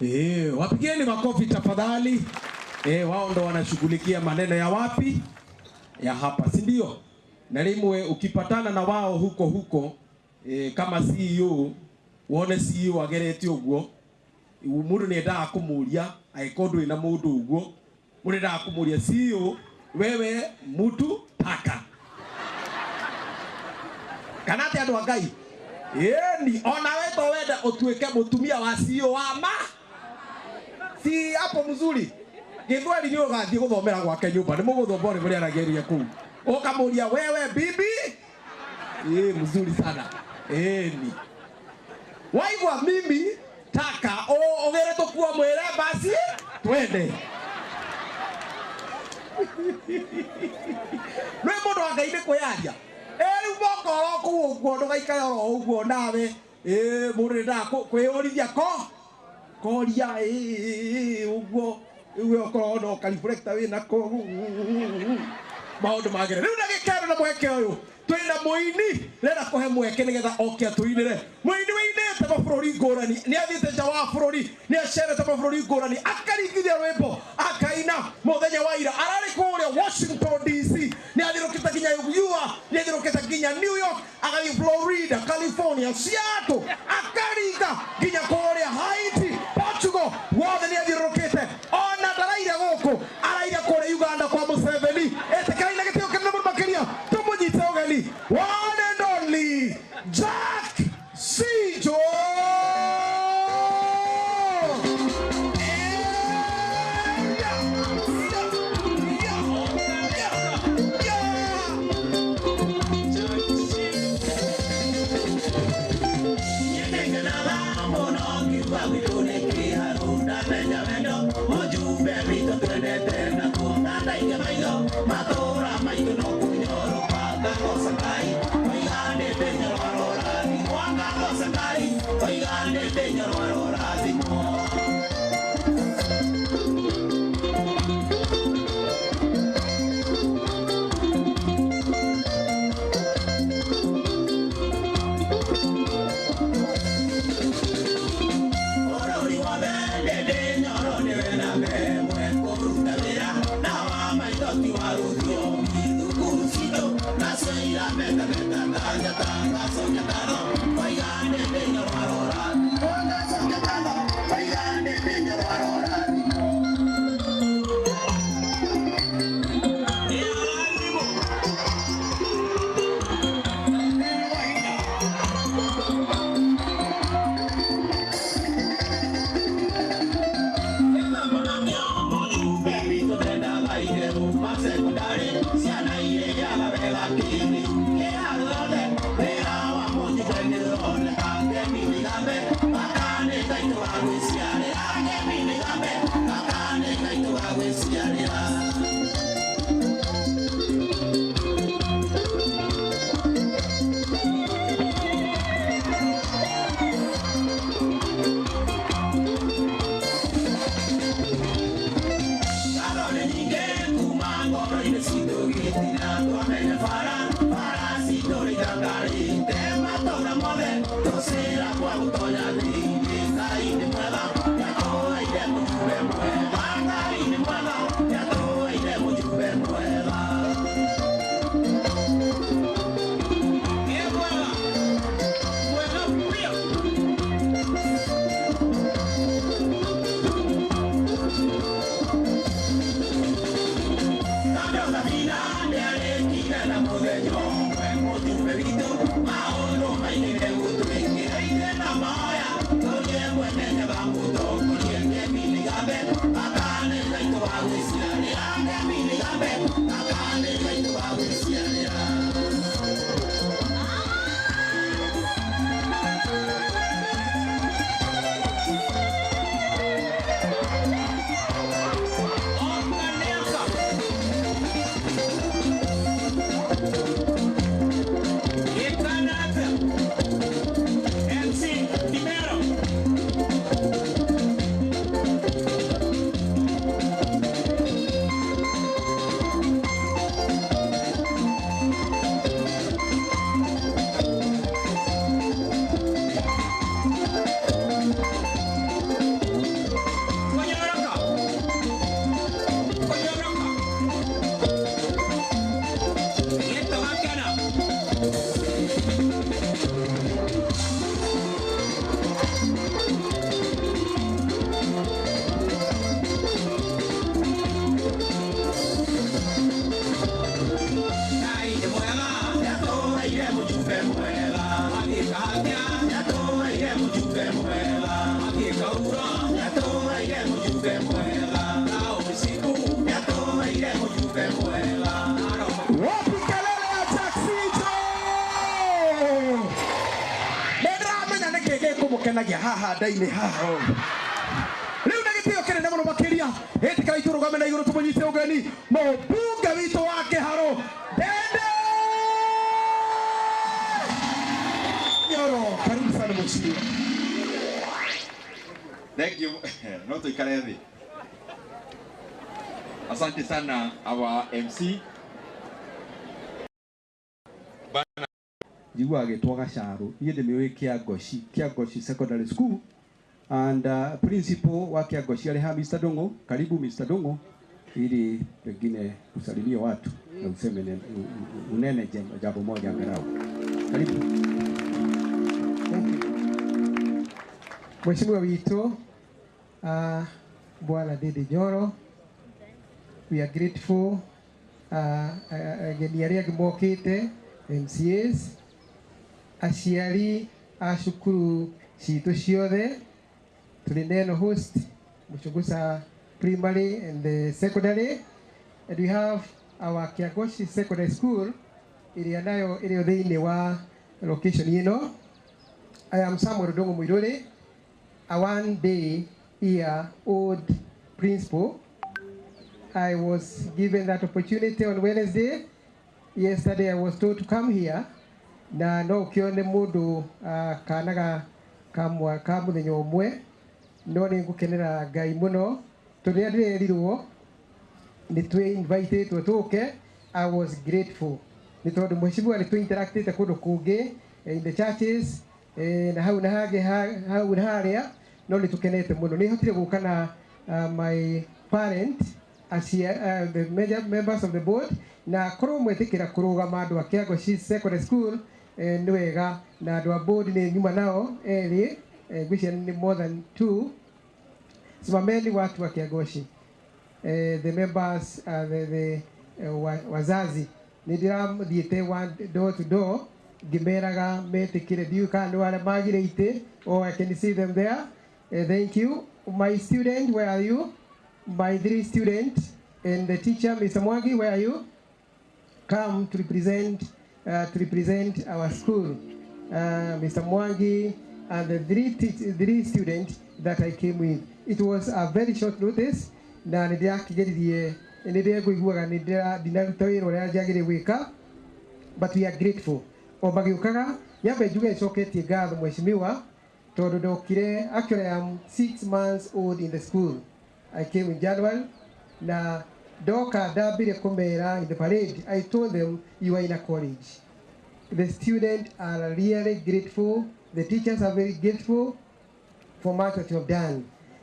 Wapigeni makofi tafadhali. Wao ndo wanashughulikia maneno ya wapi? Ya hapa, si ndio? Na rimwe ukipatana na wao huko huko, kama CEO, wone CEO agerete uguo, mundu ni endaga kumuria angĩkorwo ndũrĩ na mundu uguo, mundu endaga kumuria CEO, wewe mutu taka kana ati andu a Ngai? Ĩni ona we to wenda ũtuĩke mũtumia wa CEO wa ma si hapo mzuri. Gĩthweri nĩ ũgathiĩ gũthomera gwake nyũmba, nĩ mũgũthomba ũrĩa mũrĩaragĩria kũu, ũkamũria wewe bibi. Mzuri sana. Ĩni waigua mimi taka ũgĩre tũkua mwĩre basi twende. Nĩ mũndũ wa Ngai nĩ kwĩyaria. Rĩu moka oro kũu ũguo ndũgaikare oro ũguo nawe. Mũndũ nĩendaga kwĩyũrithia ko koria ũguo rĩu okorwo no ka reflector wĩnako maũndũ magĩre. Rĩu ndagĩka ĩno na mweke ũyũ twĩna mũini renda kũhe mweke nĩgetha oke atũinĩre. Mũini wĩinĩte mabũrũri ngũrani, nĩ athiĩte nja wa bũrũri, nĩ acerete mabũrũri ngũrani, akaringithia rwĩmbo akaina. Mũthenya wa ira ararĩ kũrĩa Washington DC, nĩ athiũrũkĩte nginya UA, nĩ athiũrũkĩte nginya New York, agathiĩ Florida, California, Seattle, akaringa nginya kũrĩa Haiti, Portugal, wothe nĩ athiũrũrũkĩte. Ona ndaraire gũkũ, araire kũrĩa Uganda kwa Museveni. Ĩtĩkĩrai na gĩtĩo kĩnene mũno makĩria tũmũnyite ũgeni, one and only Jack Sijo. Mũjumbe mwega Akĩkaura nĩatũheire mũjumbe mwega Na ũciku nĩatũheire mũjumbe mwega. Wapi kelele ya Jackson? Nĩndĩramenya nĩkĩ gĩkũmũkenagia haha ndainĩ haha ũũ. Rĩu na gĩtĩo kĩnene mũno makĩria ĩtĩkĩra itũrũgame na igũrũ tũmũnyite ũgeni mũmbunge witũ wa Kĩharũ Ndende Nyoro. Karibu sana, mheshimiwa. Thank you. No tuikare thĩ. Asante sana, our MC. Njiguaga gĩtwo Gacarũ, niĩ ndĩmĩũĩ Kĩangoci, Kĩangoci Secondary School, and principal wa Kĩangoci arĩ ha? Mr. Dongo, karibu, Mr. Dongo, ili pengine usalimie watu na useme unene jambo moja angalau. Karibu. Thank you. Mheshimiwa witũ, Bwana Ndindi Nyoro, we are grateful. Ageni arĩa angĩ mokĩte, MCAs, aciari a cukuru citũ ciothe, tũrĩ na ĩno host Muchungusa Primary and the Secondary, and we have our Kiangoshi Secondary School ĩrĩa nayo ĩrĩ thĩinĩ wa location ĩno. I am Samuel Ndung'u Muiruri, a one day year old principal. I was given that opportunity on Wednesday. Yesterday I was told to come here. Na no ũkĩone mũndũ kana ga kamwa ka mũthenya ũmwe, no nĩ ngũkenera Ngai mũno tondũ rĩrĩa ndĩrerirwo nĩ twĩ invitĩtwo tũke, I was grateful nĩ tondũ mheshimiwa nĩ twĩ interactĩte kũndũ kũngĩ, in the churches, na hau na hangĩ hau na harĩa, no nĩ tũkenete mũno nĩ hotire gũka na my parent acia, the major members of the board, na korwo mwetĩkĩra kũrũgama andũ a Kĩangoci Secondary School, nĩ wega, na andũ a board nĩ nyuma nao erĩ, ngwĩciria nĩ more than two. Simameni watu wa Kĩangoci, the members, the wazazi nĩ ndĩrathiĩte one door to door ngĩmeraga metĩkĩre, ndiũĩ kana nĩ arĩa magire itĩ. Oh, I can see them there. Thank you. My student, where are you? My three students and the teacher, Mr. Mwangi, where are you? Come to represent our school. Mr. Mwangi and the three students that I came with. It was a very short notice na nĩ ndĩrakĩgeririe, nĩ ndĩrekũiguaga nĩ ndinaruta wĩra ũrĩa njagĩrĩire gwĩka, but we are grateful. O magĩũkaga nyambe njuge nĩcoketie ngatho mheshimiwa tondũ ndokire, actually I am 6 months old in the school. I came in January na ndoka ndambire kũmera in the parade. I told them, "You are in a college." The students are really grateful. The teachers are very grateful for much that you have done.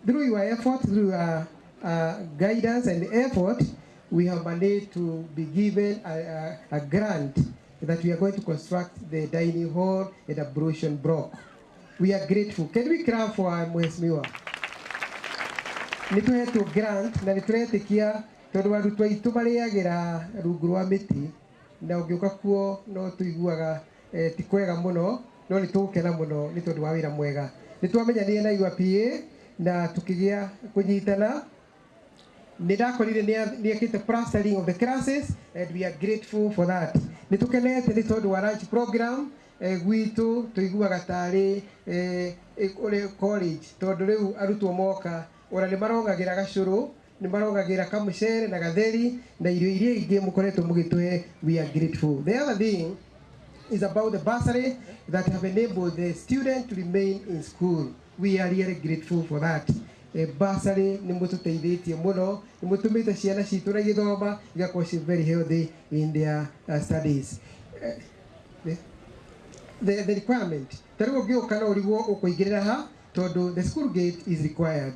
Through your effort, through your guidance and effort, we have managed to be given a grant that we are going to construct the dining hall and ablution block. We are grateful. Can we clap for our mheshimiwa? Nĩ tũhetwo grant na nĩ tũretĩkia tondũ arutwo aitũ marĩagĩra rungu rwa mĩtĩ na ũngĩũka kuo no tũiguaga ti kwega mũno, no nĩ tũgũkena mũno nĩ tondũ wa wĩra mwega. Nĩ twamenyanire na igwa PA na tũkĩgĩa kũnyitana. Nĩ ndakorire nĩ ekĩte plastering of the classes and we are grateful for that. Nĩ tũkenete nĩ tondũ wa lunch program, gwitũ tũiguaga tarĩ ũrĩ college tondũ rĩu arutwo moka ona nĩ marongagĩra gacũrũ, nĩ marongagĩra kamũcere na gatheri na irio iria ingĩ mũkoretwo mũgĩtũhe. We are grateful. The other thing is about the bursary that have enabled the student to remain in school. We are really grateful for that. Bursary nĩ mũtũteithĩtie mũno, nĩ mũtũmĩte ciana citũ na igĩthoma igakorwo ci very healthy in their studies. The requirement ta rĩu ũngĩũka no ũrigwo ũkũingĩrĩra ha tondũ the school gate is required.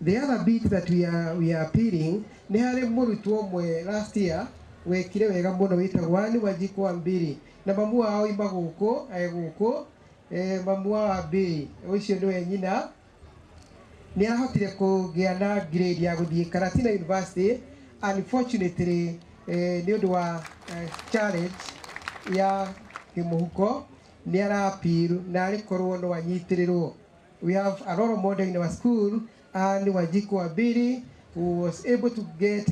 The other bit that we are appealing, nĩ harĩ mũrutwo ũmwe last year wekire wega mũno wĩtagwo Anne Wanjikũ wa Mbiri na mamu wao ima gũkũ e gũkũ, mamu wa Mbiri ũcio nĩwe nyina, nĩ arahotire kũgĩa na grade ya gũthiĩ Karatina University. Unfortunately, nĩ ũndũ wa challenge ya kĩmũhuko nĩ ara appeal na arĩ korwo no anyitĩrĩrwo. We have a role model in our school, and Wanjiku Wambiri, who was able to get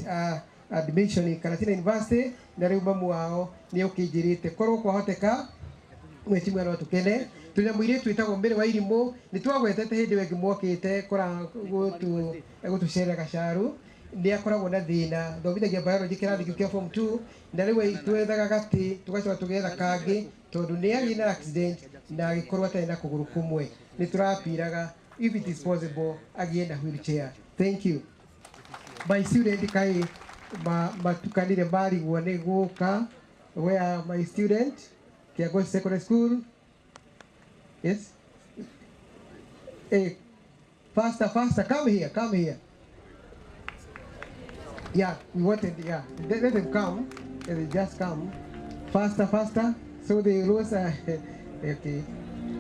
admission in Karatina University, na rĩu mamu wao nĩ ũkĩnjĩrĩte korwo kwahoteka mheshimiwa no tukene. Tuna mũirĩtu wĩtagwo Mary wa Irimũ, nĩ twagwetete hĩndĩ ĩyo ĩngĩ mwokĩte gũtũcerera Gacaru, nĩ akoragwo na thĩna, thomithagia biology kĩrathi kĩu kĩa form 2, na rĩu twethaga gatĩ tũgacoka tũgetha kangĩ tondũ nĩ agĩire na accident na agĩkorwo atarĩ na kũgũrũ kũmwe. Nĩ tũrapiraga if it is possible agĩe na wheelchair. Thank you. My student kai matukanire marigwo nĩ gũka. Where are my student? Kiangoci Secondary School. Yes. Hey, faster, faster, come here, come here. Yeah, we wanted, yeah. Let them come. They just come. Faster, faster. So they rose. Okay.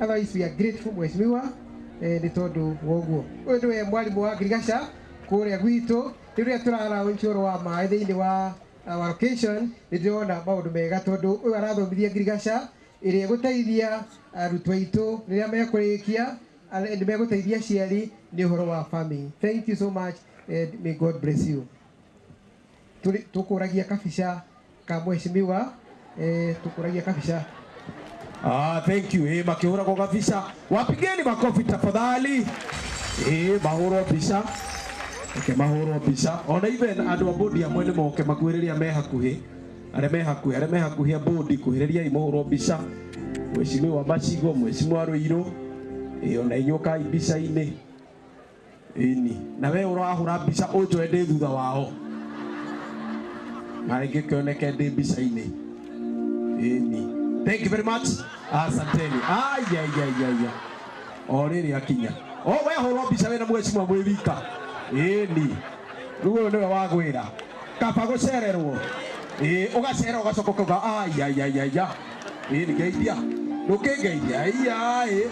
Otherwise, we are grateful, Mheshimiwa, nĩ tondũ woguo. Ũyũ nĩwe mwarimũ wa ngirigaca kũrĩa gwitũ. Rĩrĩa tũraraunch ũhoro wa maĩ thĩinĩ wa our location, nĩ ndĩrona maũndũ mega tondũ ũyũ arathomithia ngirigaca ĩrĩa ĩgũteithia arutwo aitũ rĩrĩa mekũrĩkia, nĩ megũteithia aciari nĩ ũhoro wa farming. Thank you so much and may God bless you. Tukũragia kabica ka mheshimiwa, tukũragia kabica. Thank you. Makĩhũragwo kabica. Wapigeni makofi tafadhali. Mahũrwo mbica. Reke mahũrwo mbica. Ona even andũ a bodi amwe nĩ moke makuhĩrĩria me hakuhĩ. Arĩa me hakuhĩ, arĩa me hakuhĩ a bodi kuhĩrĩriai mũhũrwo mbica. Mheshimiwa Macigo, Mheshimiwa Ruiru. Ona inyuĩ ũkai mbica-inĩ. Ĩni. Na we ũrahũra mbica ũnjoe ndĩ thutha wao. Na rĩngĩ kĩoneke ndĩ mbica-inĩ. Ĩni. Thank you very much. Asanteni. Ai ai ai ai. O rĩrĩ akinya. O we hũrwo mbica wĩna mheshimiwa mwĩ wika. Ĩni. Rĩu ũyũ nĩwe wagwĩra. Kaba gũcererwo. Ũgacera ũgacoka ũkauga ai ai ai ai. Ĩni ngeithia. Ndũkĩngeithia. Ai.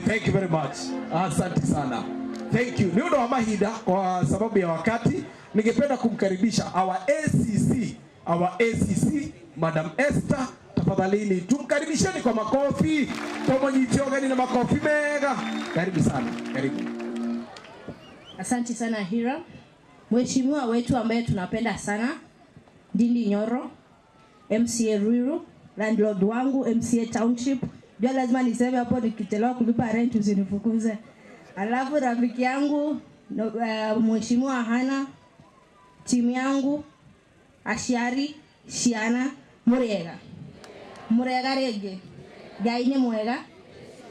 Thank you very much. Asante sana. Thank you. Ni ũndũ wa mahinda kwa sababu ya wakati, ningependa kumkaribisha our ACC, our ACC Madam Esther. Tafadhalini tumkaribisheni kwa makofi. Tumunyite ogeni na makofi mega. Karibu sana. Karibu. Asante sana Hira. Mheshimiwa wetu ambaye tunapenda sana, Ndindi Nyoro, MCA Ruiru, landlord wangu MCA Township. Jua lazima niseme hapo, nikichelewa kulipa rent usinifukuze. Alafu rafiki yangu Mheshimiwa Hana, timu yangu Ashiari, Shiana, Murega. Murega rege. Ngai nĩ mwega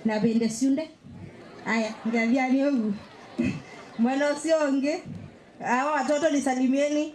na bende ciunde. Aya, ngathia ni ũguo. Mwena ũcio ũngĩ, hawa watoto nisalimieni.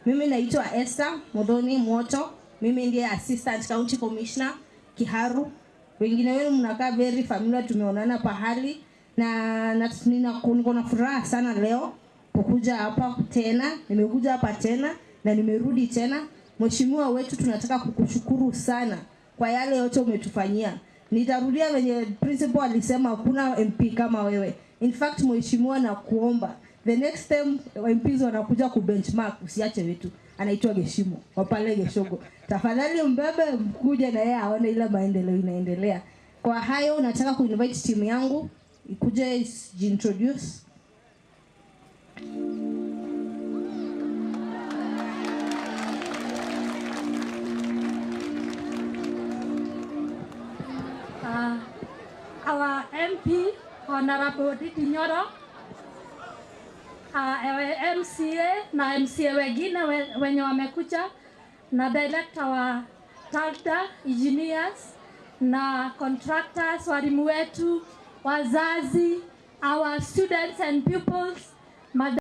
Mimi naitwa Esther Muthoni Mwoto. Mimi ndiye Assistant County Commissioner Kiharu. Wengine wenu mnakaa very familiar, tumeonana pahali na niko na furaha sana leo kukuja hapa tena. Nimekuja hapa tena na nimerudi tena. Mheshimiwa wetu, tunataka kukushukuru sana kwa yale yote umetufanyia. Nitarudia venye principal alisema, hakuna MP kama wewe. In fact, mheshimiwa, na kuomba the next time MPs wanakuja ku benchmark, usiache wetu. Anaitwa Geshimo, wa pale Geshogo. Tafadhali mbebe mkuje na yeye aone ile maendeleo inaendelea. Kwa hayo nataka ku invite timu yangu ikuje introduce. Our MP, Honorable Ndindi Nyoro, MCA na MCA wengine wenye wamekuja, na director wa TALDA, engineers na contractors, walimu wetu, wazazi, our students and pupils,